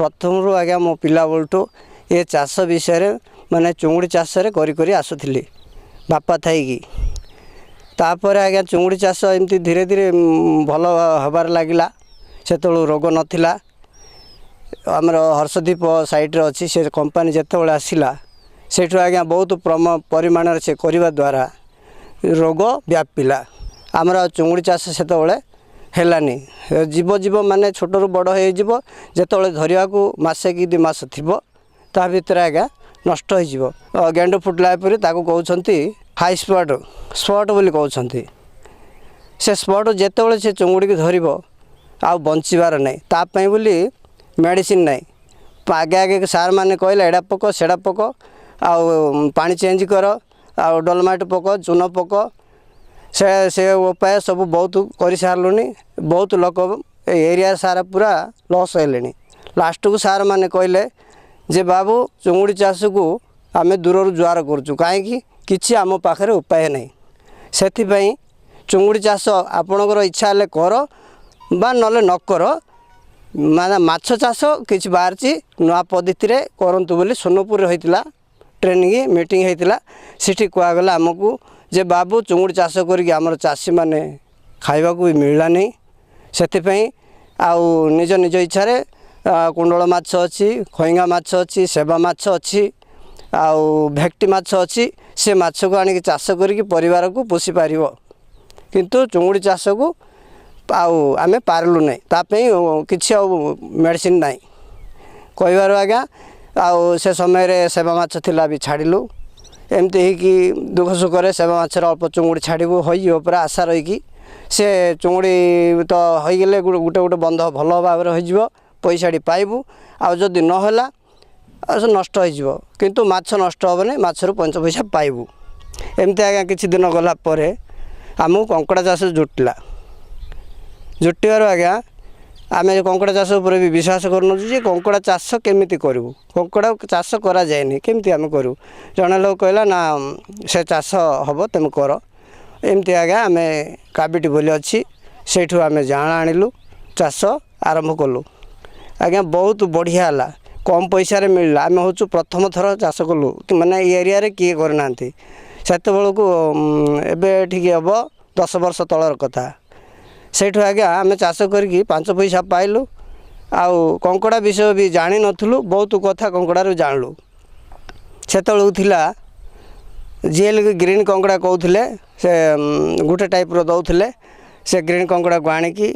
ପ୍ରଥମରୁ ଆଜ୍ଞା ମୋ ପିଲାବେଳଠୁ ଏ ଚାଷ ବିଷୟରେ, ମାନେ ଚୁଙ୍ଗୁଡ଼ି ଚାଷରେ କରି କରି ଆସୁଥିଲି ବାପା ଥାଇକି। ତାପରେ ଆଜ୍ଞା ଚୁଙ୍ଗୁଡ଼ି ଚାଷ ଏମିତି ଧୀରେ ଧୀରେ ଭଲ ହେବାରେ ଲାଗିଲା। ସେତେବେଳକୁ ରୋଗ ନଥିଲା। ଆମର ହର୍ଷଦୀପ ସାଇଡ଼୍ରେ ଅଛି ସେ କମ୍ପାନୀ। ଯେତେବେଳେ ଆସିଲା, ସେଇଠୁ ଆଜ୍ଞା ବହୁତ ପରିମାଣରେ ସେ କରିବା ଦ୍ୱାରା ରୋଗ ବ୍ୟାପିଲା। ଆମର ଆଉ ଚୁଙ୍ଗୁଡ଼ି ଚାଷ ସେତେବେଳେ ହେଲାନି। ଯିବ ଯିବ, ମାନେ ଛୋଟରୁ ବଡ଼ ହେଇଯିବ, ଯେତେବେଳେ ଧରିବାକୁ ମାସେ କି 2 ମାସ ଥିବ, ତା ଭିତରେ ଆଜ୍ଞା ନଷ୍ଟ ହେଇଯିବ। ଗେଣ୍ଡୁ ଫୁଟିଲା ପରେ ତାକୁ କହୁଛନ୍ତି ହାଇ ସ୍ପଟ୍, ସ୍ପଟ୍ ବୋଲି କହୁଛନ୍ତି। ସେ ସ୍ପଟ୍ ଯେତେବେଳେ ସେ ଚୁଙ୍ଗୁଡ଼ିକି ଧରିବ, ଆଉ ବଞ୍ଚିବାର ନାହିଁ। ତା ପାଇଁ ବୋଲି ମେଡ଼ିସିନ ନାହିଁ। ଆଗେ ଆଗେ ସାର୍ ମାନେ କହିଲେ, ଏଇଟା ପକ, ସେଇଟା ପକ, ଆଉ ପାଣି ଚେଞ୍ଜ କର, ଆଉ ଡଲମାଇଟ୍ ପକ, ଚୂନ ପକ। ସେ ସେ ଉପାୟ ସବୁ ବହୁତ କରିସାରିଲୁଣି। ବହୁତ ଲୋକ ଏ ଏରିଆ ସାରା ପୁରା ଲସ୍ ହେଲେଣି। ଲାଷ୍ଟକୁ ସାର୍ ମାନେ କହିଲେ ଯେ ବାବୁ, ଚୁଙ୍ଗୁଡ଼ି ଚାଷକୁ ଆମେ ଦୂରରୁ ଜୁହାର କରୁଛୁ, କାହିଁକି କିଛି ଆମ ପାଖରେ ଉପାୟ ନାହିଁ। ସେଥିପାଇଁ ଚୁଙ୍ଗୁଡ଼ି ଚାଷ ଆପଣଙ୍କର ଇଚ୍ଛା ହେଲେ କର ବା ନହେଲେ ନ କର। ମାନେ ମାଛ ଚାଷ କିଛି ବାହାରିଛି ନୂଆ ପଦ୍ଧତିରେ କରନ୍ତୁ ବୋଲି ସୋନପୁରରେ ହୋଇଥିଲା ଟ୍ରେନିଂ ମିଟିଂ ହେଇଥିଲା। ସେଠି କୁହାଗଲା ଆମକୁ ଯେ ବାବୁ, ଚୁଙ୍ଗୁଡ଼ି ଚାଷ କରିକି ଆମର ଚାଷୀମାନେ ଖାଇବାକୁ ବି ମିଳିଲାନି। ସେଥିପାଇଁ ଆଉ ନିଜ ନିଜ ଇଚ୍ଛାରେ କୁଣ୍ଡଳ ମାଛ ଅଛି, ଖଇଙ୍ଗା ମାଛ ଅଛି, ସେବା ମାଛ ଅଛି, ଆଉ ଭେକ୍ଟି ମାଛ ଅଛି। ସେ ମାଛକୁ ଆଣିକି ଚାଷ କରିକି ପରିବାରକୁ ପୋଷି ପାରିବ, କିନ୍ତୁ ଚୁଙ୍ଗୁଡ଼ି ଚାଷକୁ ଆଉ ଆମେ ପାରିଲୁ ନାହିଁ। ତା ପାଇଁ କିଛି ଆଉ ମେଡ଼ିସିନ ନାହିଁ କହିବାରୁ ଆଜ୍ଞା ଆଉ ସେ ସମୟରେ ସେବା ମାଛ ଥିଲା ବି ଛାଡ଼ିଲୁ। ଏମିତି ହେଇକି ଦୁଃଖ ସୁଖରେ ସେବା ମାଛରେ ଅଳ୍ପ ଚୁଙ୍ଗୁଡ଼ି ଛାଡ଼ିବୁ, ହୋଇଯିବ ପୁରା ଆଶା ରହିକି। ସେ ଚୁଙ୍ଗୁଡ଼ି ତ ହୋଇଗଲେ ଗୋଟେ ଗୋଟେ ବନ୍ଧ ଭଲ ଭାବରେ ହୋଇଯିବ, ପଇସାଟି ପାଇବୁ। ଆଉ ଯଦି ନହେଲା, ଆଉ ସେ ନଷ୍ଟ ହେଇଯିବ, କିନ୍ତୁ ମାଛ ନଷ୍ଟ ହେବନି, ମାଛରୁ ପାଞ୍ଚ ପଇସା ପାଇବୁ। ଏମିତି ଆଜ୍ଞା କିଛି ଦିନ ଗଲା ପରେ ଆମକୁ କଙ୍କଡ଼ା ଚାଷ ଜୁଟିଲା। ଜୁଟିବାରୁ ଆଜ୍ଞା ଆମେ କଙ୍କଡ଼ା ଚାଷ ଉପରେ ବି ବିଶ୍ୱାସ କରୁନଛୁ ଯେ କଙ୍କଡ଼ା ଚାଷ କେମିତି କରିବୁ, କଙ୍କଡ଼ା ଚାଷ କରାଯାଏନି, କେମିତି ଆମେ କରିବୁ? ଜଣେ ଲୋକ କହିଲା, ନା ସେ ଚାଷ ହେବ, ତୁମେ କର। ଏମିତି ଆଜ୍ଞା ଆମେ କାବିଟି ବୋଲି ଅଛି, ସେଇଠୁ ଆମେ ଜାଆଁଳ ଆଣିଲୁ, ଚାଷ ଆରମ୍ଭ କଲୁ। ଆଜ୍ଞା ବହୁତ ବଢ଼ିଆ ହେଲା, କମ୍ ପଇସାରେ ମିଳିଲା। ଆମେ ହେଉଛୁ ପ୍ରଥମ ଥର ଚାଷ କଲୁ, ମାନେ ଏଇ ଏରିଆରେ କିଏ କରିନାହାନ୍ତି ସେତେବେଳକୁ। ଏବେ ଠିକ୍ ହେବ 10 ବର୍ଷ ତଳର କଥା। ସେଇଠୁ ଆଜ୍ଞା ଆମେ ଚାଷ କରିକି ପାଞ୍ଚ ପଇସା ପାଇଲୁ। ଆଉ କଙ୍କଡ଼ା ବିଷୟ ବି ଜାଣିନଥିଲୁ, ବହୁତ କଥା କଙ୍କଡ଼ାରୁ ଜାଣିଲୁ। ସେତେବେଳକୁ ଥିଲା ଜିଏଲ୍ ଗ୍ରୀନ୍ କଙ୍କଡ଼ା କହୁଥିଲେ। ସେ ଗୋଟେ ଟାଇପ୍ର ଦେଉଥିଲେ। ସେ ଗ୍ରୀନ୍ କଙ୍କଡ଼ାକୁ ଆଣିକି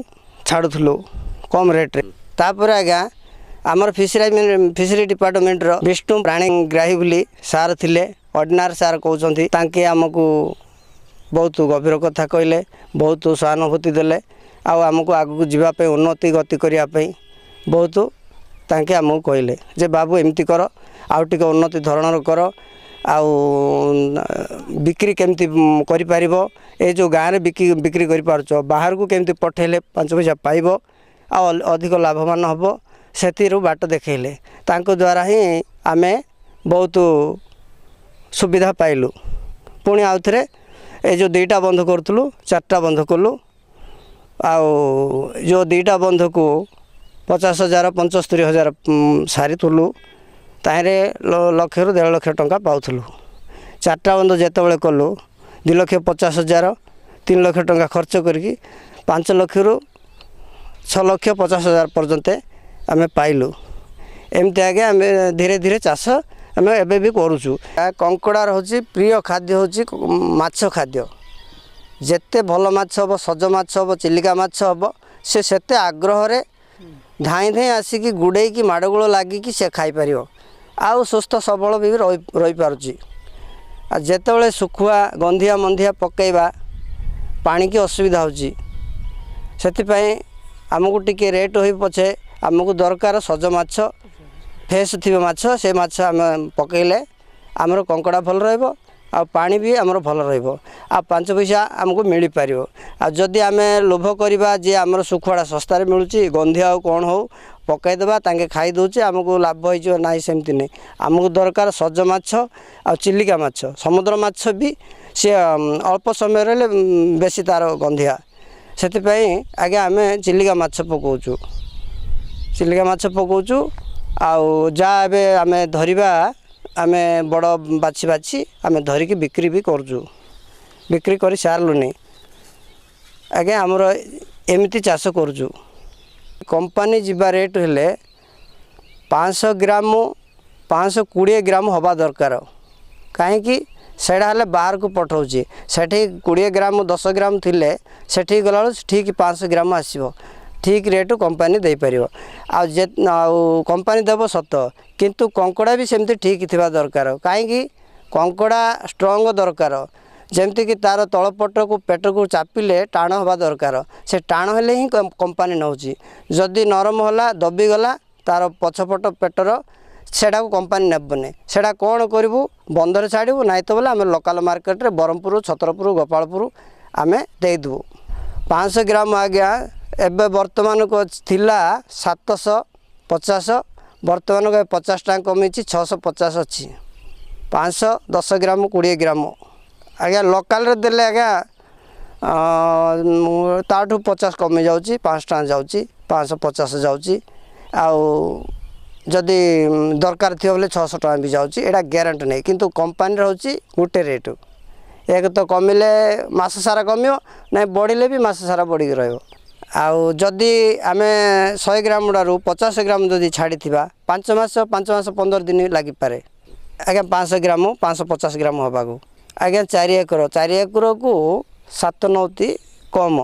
ଛାଡ଼ୁଥିଲୁ କମ୍ ରେଟ୍ରେ। ତାପରେ ଆଜ୍ଞା ଆମର ଫିସରୀ ଡିପାର୍ଟମେଣ୍ଟର ବିଷ୍ଣୁ ପ୍ରାଣୀଗ୍ରାହୀ ବୋଲି ସାର୍ ଥିଲେ, ଅର୍ଡ଼ିନାର ସାର୍ କହୁଛନ୍ତି, ତାଙ୍କେ ଆମକୁ ବହୁତ ଗଭୀର କଥା କହିଲେ, ବହୁତ ସହାନୁଭୂତି ଦେଲେ। ଆଉ ଆମକୁ ଆଗକୁ ଯିବା ପାଇଁ, ଉନ୍ନତି ଗତି କରିବା ପାଇଁ ବହୁତ ତାଙ୍କେ ଆମକୁ କହିଲେ ଯେ ବାବୁ, ଏମିତି କର, ଆଉ ଟିକେ ଉନ୍ନତି ଧରଣର କର, ଆଉ ବିକ୍ରି କେମିତି କରିପାରିବ? ଏ ଯେଉଁ ଗାଁରେ ବିକ୍ରି କରିପାରୁଛ, ବାହାରକୁ କେମିତି ପଠେଇଲେ ପାଞ୍ଚ ପଇସା ପାଇବ ଆଉ ଅଧିକ ଲାଭବାନ ହେବ, ସେଥିରୁ ବାଟ ଦେଖେଇଲେ। ତାଙ୍କ ଦ୍ୱାରା ହିଁ ଆମେ ବହୁତ ସୁବିଧା ପାଇଲୁ। ପୁଣି ଆଉଥରେ ଏ ଯେଉଁ ଦୁଇଟା ବନ୍ଧ କରୁଥିଲୁ, ଚାରିଟା ବନ୍ଧ କଲୁ। ଆଉ ଯେଉଁ ଦୁଇଟା ବନ୍ଧକୁ 50,000, 75,000 ସାରିଥିଲୁ, ତାହିଁରେ ଲକ୍ଷରୁ 1.5 ଲକ୍ଷ ଟଙ୍କା ପାଉଥିଲୁ। ଚାରିଟା ବନ୍ଧ ଯେତେବେଳେ କଲୁ, 2,50,000, 3 ଲକ୍ଷ ଟଙ୍କା ଖର୍ଚ୍ଚ କରିକି 5 ଲକ୍ଷରୁ 6,50,000 ପର୍ଯ୍ୟନ୍ତ ଆମେ ପାଇଲୁ। ଏମିତି ଆଜ୍ଞା ଆମେ ଧୀରେ ଧୀରେ ଚାଷ ଆମେ ଏବେ ବି କରୁଛୁ। କଙ୍କଡ଼ାର ହେଉଛି ପ୍ରିୟ ଖାଦ୍ୟ ହେଉଛି ମାଛ ଖାଦ୍ୟ। ଯେତେ ଭଲ ମାଛ ହେବ, ସଜ ମାଛ ହେବ, ଚିଲିକା ମାଛ ହେବ, ସେ ସେତେ ଆଗ୍ରହରେ ଧାଇଁ ଧାଇଁ ଆସିକି ଗୁଡ଼େଇକି ମାଡ଼ଗୋଳ ଲାଗିକି ସେ ଖାଇପାରିବ ଆଉ ସୁସ୍ଥ ସବଳ ବି ରହିପାରୁଛି। ଆଉ ଯେତେବେଳେ ଶୁଖୁଆ ଗନ୍ଧିଆ ମନ୍ଧିଆ ପକାଇବା, ପାଣିକି ଅସୁବିଧା ହେଉଛି। ସେଥିପାଇଁ ଆମକୁ ଟିକେ ରେଟ୍ ହୋଇ ପଛେ ଆମକୁ ଦରକାର ସଜ ମାଛ, ଫ୍ରେଶ୍ ଥିବ ମାଛ। ସେ ମାଛ ଆମେ ପକାଇଲେ ଆମର କଙ୍କଡ଼ା ଭଲ ରହିବ ଆଉ ପାଣି ବି ଆମର ଭଲ ରହିବ ଆଉ ପାଞ୍ଚ ପଇସା ଆମକୁ ମିଳିପାରିବ। ଆଉ ଯଦି ଆମେ ଲୋଭ କରିବା ଯେ ଆମର ଶୁଖୁଆଟା ଶସ୍ତାରେ ମିଳୁଛି, ଗନ୍ଧିଆ ଆଉ କ'ଣ ହଉ ପକାଇଦେବା, ତାଙ୍କେ ଖାଇଦେଉଛି, ଆମକୁ ଲାଭ ହେଇଯିବ, ନାହିଁ, ସେମିତି ନାହିଁ। ଆମକୁ ଦରକାର ସଜ ମାଛ ଆଉ ଚିଲିକା ମାଛ। ସମୁଦ୍ର ମାଛ ବି ସିଏ ଅଳ୍ପ ସମୟ ରହିଲେ ବେଶୀ ତା'ର ଗନ୍ଧିଆ। ସେଥିପାଇଁ ଆଜ୍ଞା ଆମେ ଚିଲିକା ମାଛ ପକାଉଛୁ, ଚିଲିକା ମାଛ ପକାଉଛୁ। ଆଉ ଯାହା ଏବେ ଆମେ ଧରିବା, ଆମେ ବଡ଼ ବାଛି ବାଛି ଆମେ ଧରିକି ବିକ୍ରି ବି କରୁଛୁ। ବିକ୍ରି କରି ସାରିଲୁନି ଆଜ୍ଞା। ଆମର ଏମିତି ଚାଷ କରୁଛୁ। କମ୍ପାନୀ ଯିବା ରେଟ୍ ହେଲେ 500 ଗ୍ରାମ, 520 ଗ୍ରାମ ହେବା ଦରକାର। କାହିଁକି ସେଇଟା ହେଲେ ବାହାରକୁ ପଠାଉଛି, ସେଠି 20 ଗ୍ରାମ, 10 ଗ୍ରାମ ଥିଲେ ସେଠିକି ଗଲାବେଳକୁ ଠିକ୍ 500 ଗ୍ରାମ ଆସିବ, ଠିକ୍ ରେଟ୍ କମ୍ପାନୀ ଦେଇପାରିବ। ଆଉ ଯେ ଆଉ କମ୍ପାନୀ ଦେବ ସତ, କିନ୍ତୁ କଙ୍କଡ଼ା ବି ସେମିତି ଠିକ୍ ଥିବା ଦରକାର। କାହିଁକି କଙ୍କଡ଼ା ଷ୍ଟ୍ରଙ୍ଗ ଦରକାର, ଯେମିତିକି ତା'ର ତଳ ପଟକୁ ପେଟକୁ ଚାପିଲେ ଟାଣ ହେବା ଦରକାର। ସେ ଟାଣ ହେଲେ ହିଁ କମ୍ପାନୀ ନେଉଛି। ଯଦି ନରମ ହେଲା, ଦବିଗଲା ତା'ର ପଛପଟ ପେଟର, ସେଟାକୁ କମ୍ପାନୀ ନେବନି। ସେଇଟା କ'ଣ କରିବୁ? ବନ୍ଧରେ ଛାଡ଼ିବୁ, ନାଇଁ ତ ବୋଲେ ଆମେ ଲୋକାଲ୍ ମାର୍କେଟରେ ବ୍ରହ୍ମପୁର, ଛତ୍ରପୁର, ଗୋପାଳପୁର ଆମେ ଦେଇଦେବୁ। 500 ଗ୍ରାମ ଆଜ୍ଞା ଏବେ ବର୍ତ୍ତମାନ ଥିଲା 750, ବର୍ତ୍ତମାନ 50 ଟଙ୍କା କମିଛି, 650 ଅଛି। 510 ଗ୍ରାମ, 20 ଗ୍ରାମ ଆଜ୍ଞା। ଲୋକାଲରେ ଦେଲେ ଆଜ୍ଞା ତାଠୁ 50 କମି ଯାଉଛି, 5 ଟଙ୍କା ଯାଉଛି, 550 ଯାଉଛି। ଆଉ ଯଦି ଦରକାର ଥିବ ବୋଲେ 600 ଟଙ୍କା ବି ଯାଉଛି। ଏଇଟା ଗ୍ୟାରେଣ୍ଟି ନାହିଁ, କିନ୍ତୁ କମ୍ପାନୀର ହେଉଛି ଗୋଟେ ରେଟ୍। ଏକ ତ କମିଲେ ମାସ ସାରା କମିବ ନାଇଁ, ବଢ଼ିଲେ ବି ମାସ ସାରା ବଢ଼ିକି ରହିବ। ଆଉ ଯଦି ଆମେ 100 ଗ୍ରାମ ଗୁଡ଼ାରୁ 50 ଗ୍ରାମ ଯଦି ଛାଡ଼ିଥିବା, 5 ମାସ, 5 ମାସ 15 ଦିନ ଲାଗିପାରେ ଆଜ୍ଞା, 500 ଗ୍ରାମ, 550 ଗ୍ରାମ ହେବାକୁ ଆଜ୍ଞା। 4 ଏକର, 4 ଏକରକୁ 7 ନଉତି କମ୍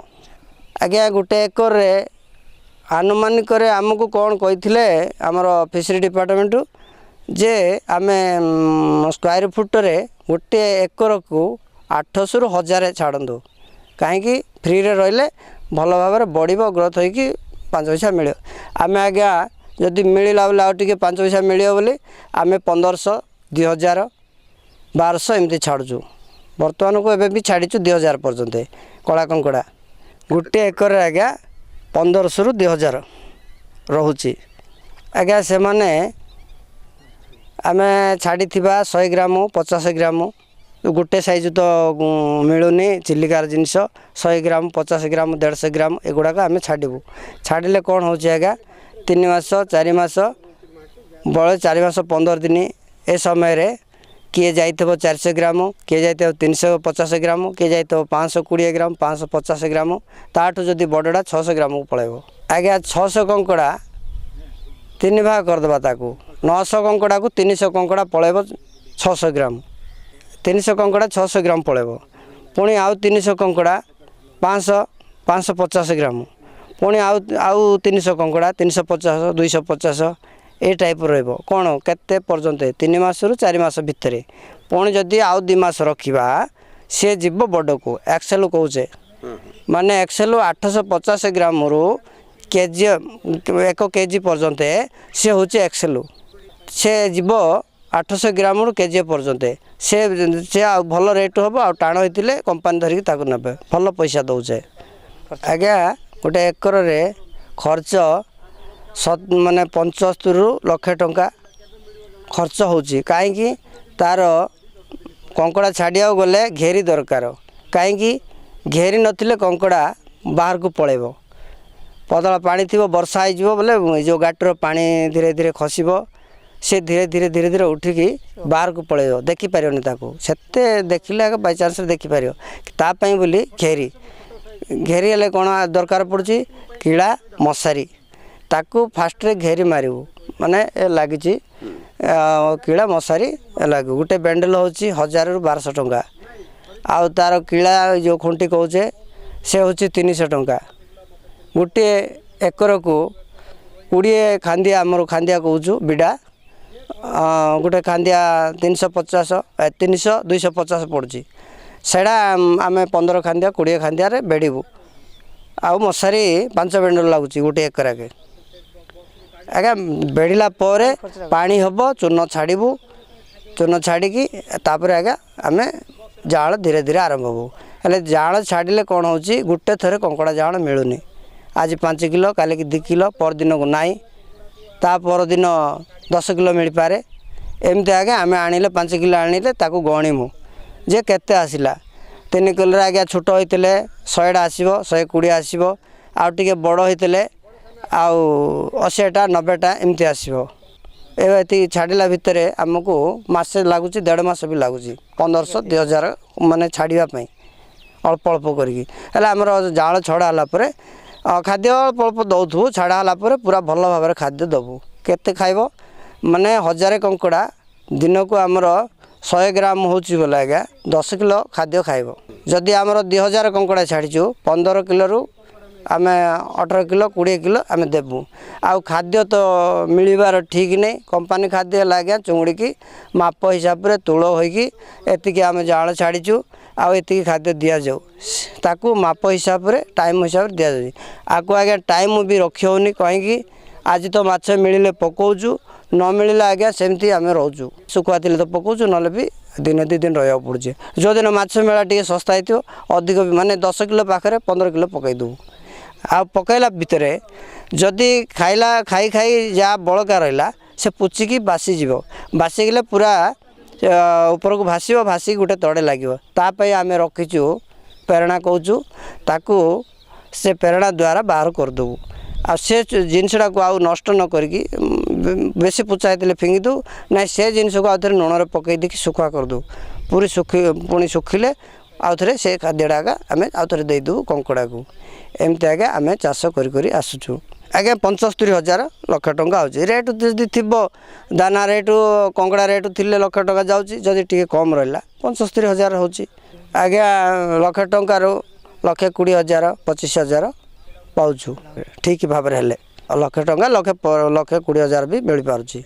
ଆଜ୍ଞା। ଗୋଟେ ଏକରରେ ଆନୁମାନିକରେ ଆମକୁ କ'ଣ କହିଥିଲେ ଆମର ଫିସରୀ ଡିପାର୍ଟମେଣ୍ଟରୁ ଯେ ଆମେ ସ୍କୋୟାର ଫୁଟରେ ଗୋଟିଏ ଏକରକୁ 800ରୁ 1000 ଛାଡ଼ନ୍ତୁ। କାହିଁକି ଫ୍ରିରେ ରହିଲେ ଭଲ ଭାବରେ ବଢ଼ିବ, ଗ୍ରୋଥ୍ ହୋଇକି 5 ପଇସା ମିଳିବ। ଆମେ ଆଜ୍ଞା ଯଦି ମିଳିଲା ବୋଲେ ଆଉ ଟିକେ 5 ପଇସା ମିଳିବ ବୋଲି ଆମେ 1500, 2000, 1200 ଏମିତି ଛାଡ଼ୁଛୁ। ବର୍ତ୍ତମାନକୁ ଏବେ ବି ଛାଡ଼ିଛୁ 2000 ପର୍ଯ୍ୟନ୍ତ। କଳା କଙ୍କଡ଼ା ଗୋଟିଏ ଏକରରେ ଆଜ୍ଞା 1500ରୁ 2000 ରହୁଛି ଆଜ୍ଞା। ସେମାନେ ଆମେ ଛାଡ଼ିଥିବା 100 ଗ୍ରାମ, 50 ଗ୍ରାମ, ଗୋଟେ ସାଇଜ୍ ତ ମିଳୁନି ଚିଲିକାର ଜିନିଷ। 100 ଗ୍ରାମ, 50 ଗ୍ରାମ, 150 ଗ୍ରାମ ଏଗୁଡ଼ାକ ଆମେ ଛାଡ଼ିବୁ। ଛାଡ଼ିଲେ କ'ଣ ହେଉଛି ଆଜ୍ଞା, 3 ମାସ, 4 ମାସ ବଳେ, 4 ମାସ 15 ଦିନ ଏ ସମୟରେ କିଏ ଯାଇଥିବ 400 ଗ୍ରାମ, କିଏ ଯାଇଥିବ 350 ଗ୍ରାମ, କିଏ ଯାଇଥିବ 520 ଗ୍ରାମ, 550 ଗ୍ରାମ। ତାଠୁ ଯଦି ବଡ଼ଟା 600 ଗ୍ରାମକୁ ପଳାଇବ ଆଜ୍ଞା। 600 କଙ୍କଡ଼ା ତିନି ଭାଗ କରିଦେବା ତାକୁ। 900 କଙ୍କଡ଼ାକୁ 300 କଙ୍କଡ଼ା ପଳାଇବ 600 ଗ୍ରାମ, 300 କଙ୍କଡ଼ା 600 ଗ୍ରାମ ପଳାଇବ। ପୁଣି ଆଉ 300 କଙ୍କଡ଼ା 500, 550 ଗ୍ରାମ। ପୁଣି ଆଉ 300 କଙ୍କଡ଼ା 350, 250 ଏ ଟାଇପ୍ ରହିବ। କ'ଣ କେତେ ପର୍ଯ୍ୟନ୍ତ? 3 ମାସରୁ 4 ମାସ ଭିତରେ। ପୁଣି ଯଦି ଆଉ 2 ମାସ ରଖିବା, ସେ ଯିବ ବଡ଼କୁ, ଏକ୍ସେଲ କହୁଛେ। ମାନେ ଏକ୍ସେଲ 850 ଗ୍ରାମରୁ କେଜି, 1 କେଜି ପର୍ଯ୍ୟନ୍ତ ସେ ହେଉଛି ଏକ୍ସେଲ। ସେ ଯିବ 800 ଗ୍ରାମରୁ କେଜି ପର୍ଯ୍ୟନ୍ତ। ସେ ଆଉ ଭଲ ରେଟ୍ ହେବ, ଆଉ ଟାଣ ହେଇଥିଲେ କମ୍ପାନୀ ଧରିକି ତାକୁ ନେବେ, ଭଲ ପଇସା ଦେଉଛେ ଆଜ୍ଞା। ଗୋଟେ ଏକରରେ ଖର୍ଚ୍ଚ ମାନେ 75ରୁ ଲକ୍ଷେ ଟଙ୍କା ଖର୍ଚ୍ଚ ହେଉଛି। କାହିଁକି ତା'ର କଙ୍କଡ଼ା ଛାଡ଼ିବାକୁ ଗଲେ ଘେରି ଦରକାର। କାହିଁକି ଘେରି ନଥିଲେ କଙ୍କଡ଼ା ବାହାରକୁ ପଳାଇବ। ପଦଳା ପାଣି ଥିବ, ବର୍ଷା ହେଇଯିବ ବୋଲେ ଏ ଯେଉଁ ଗାଟର ପାଣି ଧୀରେ ଧୀରେ ଖସିବ, ସେ ଧୀରେ ଧୀରେ ଧୀରେ ଧୀରେ ଉଠିକି ବାହାରକୁ ପଳାଇବ, ଦେଖିପାରିବନି ତାକୁ। ସେତେ ଦେଖିଲେ ଆଗ ବାଇଚାନ୍ସରେ ଦେଖିପାରିବ। ତା ପାଇଁ ବୋଲି ଘେରି। ଘେରି ହେଲେ କ'ଣ ଦରକାର ପଡ଼ୁଛି? କିଳା, ମଶାରୀ। ତାକୁ ଫାଷ୍ଟରେ ଘେରି ମାରିବୁ, ମାନେ ଏ ଲାଗିଛି କିଳା ମଶାରୀ ଲାଗିବ। ଗୋଟେ ବେଣ୍ଡେଲ ହେଉଛି 1000ରୁ 1200 ଟଙ୍କା। ଆଉ ତା'ର କିଳା ଯେଉଁ ଖୁଣ୍ଟି କହୁଛେ, ସେ ହେଉଛି 300 ଟଙ୍କା। ଗୋଟିଏ ଏକରକୁ 20 ଖାନ୍ଦିଆ, ଆମର ଖାନ୍ଦିଆ କହୁଛୁ ବିଡ଼ା, ଗୋଟେ ଖାନ୍ଦିଆ 350, 300, 250 ପଡ଼ୁଛି। ସେଇଟା ଆମେ 15 ଖାନ୍ଦିଆ, 20 ଖାନ୍ଦିଆରେ ବେଡ଼ିବୁ। ଆଉ ମଶାରୀ 5 ବେଣ୍ଡଲ ଲାଗୁଛି ଗୋଟେ ଏକରାକେ ଆଜ୍ଞା। ବେଡ଼ିଲା ପରେ ପାଣି ହେବ, ଚୂନ ଛାଡ଼ିବୁ। ଚୂନ ଛାଡ଼ିକି ତାପରେ ଆଜ୍ଞା ଆମେ ଜାଆଁଳ ଧୀରେ ଧୀରେ ଆରମ୍ଭ ହେବୁ। ହେଲେ ଜାଆଁଳ ଛାଡ଼ିଲେ କ'ଣ ହେଉଛି, ଗୋଟେ ଥରେ କଙ୍କଡ଼ା ଜାଆଁଳ ମିଳୁନି। ଆଜି 5 କିଲୋ, କାଲିକି 2 କିଲୋ, ପରଦିନକୁ ନାହିଁ, ତା ପରଦିନ 10 କିଲୋ ମିଳିପାରେ। ଏମିତି ଆଜ୍ଞା ଆମେ ଆଣିଲେ, 5 କିଲୋ ଆଣିଲେ ତାକୁ ଗଣିମୁ ଯେ କେତେ ଆସିଲା। 3 କିଲୋରେ ଆଜ୍ଞା ଛୋଟ ହେଇଥିଲେ 100ଟା ଆସିବ, 120 ଆସିବ। ଆଉ ଟିକେ ବଡ଼ ହେଇଥିଲେ ଆଉ 80ଟା, 90ଟା ଏମିତି ଆସିବ। ଏବେ ଏତିକି ଛାଡ଼ିଲା ଭିତରେ ଆମକୁ ମାସେ ଲାଗୁଛି, ଦେଢ଼ ମାସ ବି ଲାଗୁଛି, 1500 2000 ମାନେ ଛାଡ଼ିବା ପାଇଁ ଅଳ୍ପ ଅଳ୍ପ କରିକି। ହେଲେ ଆମର ଜାଳ ଛଡ଼ା ହେଲା ପରେ ଖାଦ୍ୟ ଅଳ୍ପ ଅଳ୍ପ ଦେଉଥିବୁ। ଛାଡ଼ା ହେଲା ପରେ ପୁରା ଭଲ ଭାବରେ ଖାଦ୍ୟ ଦେବୁ। କେତେ ଖାଇବ ମାନେ 1000 କଙ୍କଡ଼ା ଦିନକୁ ଆମର 100 ଗ୍ରାମ ହେଉଛି ବୋଲେ ଆଜ୍ଞା 10 କିଲୋ ଖାଦ୍ୟ ଖାଇବ। ଯଦି ଆମର 2000 କଙ୍କଡ଼ା ଛାଡ଼ିଛୁ, 15 କିଲୋରୁ ଆମେ 18 କିଲୋ 20 କିଲୋ ଆମେ ଦେବୁ। ଆଉ ଖାଦ୍ୟ ତ ମିଳିବାର ଠିକ୍ ନାହିଁ। କମ୍ପାନୀ ଖାଦ୍ୟ ହେଲା ଆଜ୍ଞା ଚୁଙ୍ଗୁଡ଼ିକି ମାପ ହିସାବରେ ତୁଳ ହୋଇକି ଏତିକି ଆମେ ଜାଳ ଛାଡ଼ିଛୁ ଆଉ ଏତିକି ଖାଦ୍ୟ ଦିଆଯାଉ, ତାକୁ ମାପ ହିସାବରେ ଟାଇମ୍ ହିସାବରେ ଦିଆଯାଉଛି। ଆକୁ ଆଜ୍ଞା ଟାଇମ୍ ବି ରଖି ହେଉନି। କାହିଁକି ଆଜି ତ ମାଛ ମିଳିଲେ ପକାଉଛୁ, ନ ମିଳିଲେ ଆଜ୍ଞା ସେମିତି ଆମେ ରହୁଛୁ। ଶୁଖୁଆ ଥିଲେ ତ ପକାଉଛୁ, ନହେଲେ ବି ଦିନେ 2 ଦିନ ରହିବାକୁ ପଡ଼ୁଛି। ଯେଉଁଦିନ ମାଛ ମେଳା ଟିକେ ଶସ୍ତା ହେଇଥିବ, ଅଧିକ ବି ମାନେ 10 କିଲୋ ପାଖରେ 15 କିଲୋ ପକାଇ ଦେବୁ। ଆଉ ପକାଇଲା ଭିତରେ ଯଦି ଖାଇଲା ଖାଇ ଖାଇ ଯାହା ବଳକା ରହିଲା ସେ ପୋଚିକି ବାସିଯିବ। ବାସିଗଲେ ପୁରା ଉପରକୁ ଭାସିବ, ଭାସିକି ଗୋଟେ ତଡ଼େ ଲାଗିବ। ତା ପାଇଁ ଆମେ ରଖିଛୁ ପେରଣା କହୁଛୁ ତାକୁ, ସେ ପେରଣା ଦ୍ୱାରା ବାହାର କରିଦେବୁ। ଆଉ ସେ ଜିନିଷଟାକୁ ଆଉ ନଷ୍ଟ ନ କରିକି ବେଶୀ ପୋଚା ହେଇଥିଲେ ଫିଙ୍ଗି ଦେଉ, ନାଇଁ ସେ ଜିନିଷକୁ ଆଉ ଥରେ ଲୁଣରେ ପକାଇ ଦେଇକି ଶୁଖୁଆ କରିଦେଉ। ପୁରୀ ଶୁଖି ପୁଣି ଶୁଖିଲେ ଆଉ ଥରେ ସେ ଖାଦ୍ୟଟା ଆଗା ଆମେ ଆଉ ଥରେ ଦେଇଦେବୁ କଙ୍କଡ଼ାକୁ। ଏମିତି ଆଜ୍ଞା ଆମେ ଚାଷ କରି କରି ଆସୁଛୁ ଆଜ୍ଞା। 75 ହଜାର ଲକ୍ଷ ଟଙ୍କା ହେଉଛି ରେଟ୍। ଯଦି ଥିବ ଦାନା ରେଟ୍, କଙ୍କଡ଼ା ରେଟ୍ ଥିଲେ ଲକ୍ଷ ଟଙ୍କା ଯାଉଛି। ଯଦି ଟିକେ କମ୍ ରହିଲା 75 ହଜାର ହେଉଛି ଆଜ୍ଞା। ଲକ୍ଷ ଟଙ୍କାରୁ ଲକ୍ଷେ 20 ହଜାର 25 ହଜାର ପାଉଛୁ। ଠିକ୍ ଭାବରେ ହେଲେ ଲକ୍ଷେ ଟଙ୍କା, ଲକ୍ଷେ 20 ହଜାର ବି ମିଳିପାରୁଛି।